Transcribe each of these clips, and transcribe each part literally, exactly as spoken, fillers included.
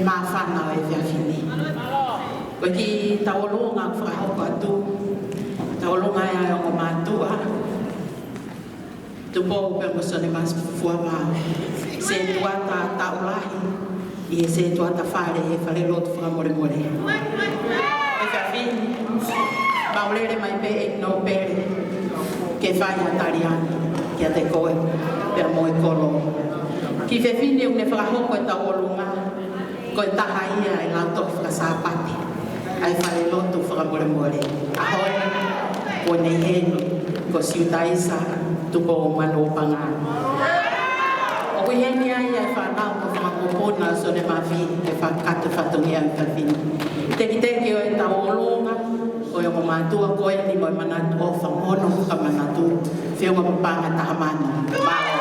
Māfana ʻo e efiafi ni. Ko e kiʻi tauʻolunga fakahoko atu, tauʻolunga ia ʻa e ongo mātuʻa, Tupou pea mo Sione Masi Fufuavao, sētuata taʻu lahi ʻi he sētuata fale he falelotu fakamolemole. Efiafi ni, mau lele mai pē ʻEiki Nōpele ke fai ha tali ange kiate koe pea mo e kolo. Kiʻi fefine ʻoku ne fakahoko e tauʻolunga, ko e taha ia ʻo e lautohi faka-Sāpate ʻa e falelotu fakamolemole. ʻAho ni, kuo ne ʻi heni ko Siutaisa Tupou Manuopanga. ʻOku ʻi heni ai ʻa e fānau mo e fanga mokopuna ʻo Sione Mafi, ʻe fakakakato e fatongia ʻo e efiafi ni. Tekiteki ʻo e tauʻolunga, ko e ongo mātuʻa ko eni mo e manatu ʻofa mo hono fakamanatu, Feʻunga Papanga Tahamanu. Mālō.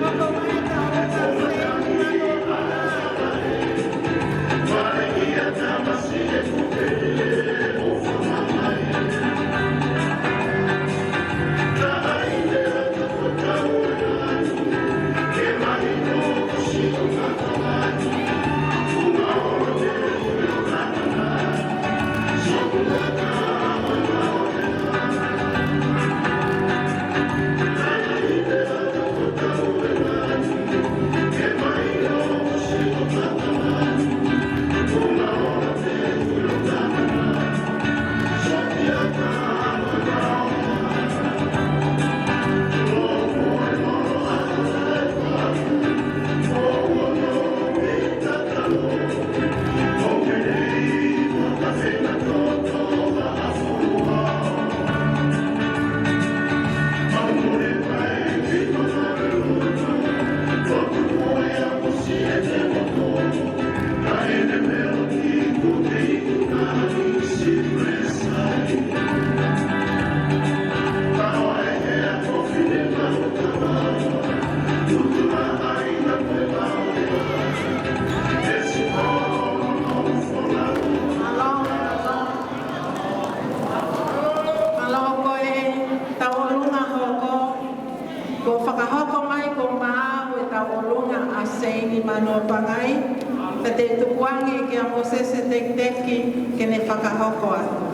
Mālō, mālō. Mālō. Ko e tauʻolunga hoko, kuo fakahoko mai ko maau e tauʻolunga ʻa Seini Manuopangai, pea te u tukuange kia Mōsese Tekiteki ke ne fakahoko atu.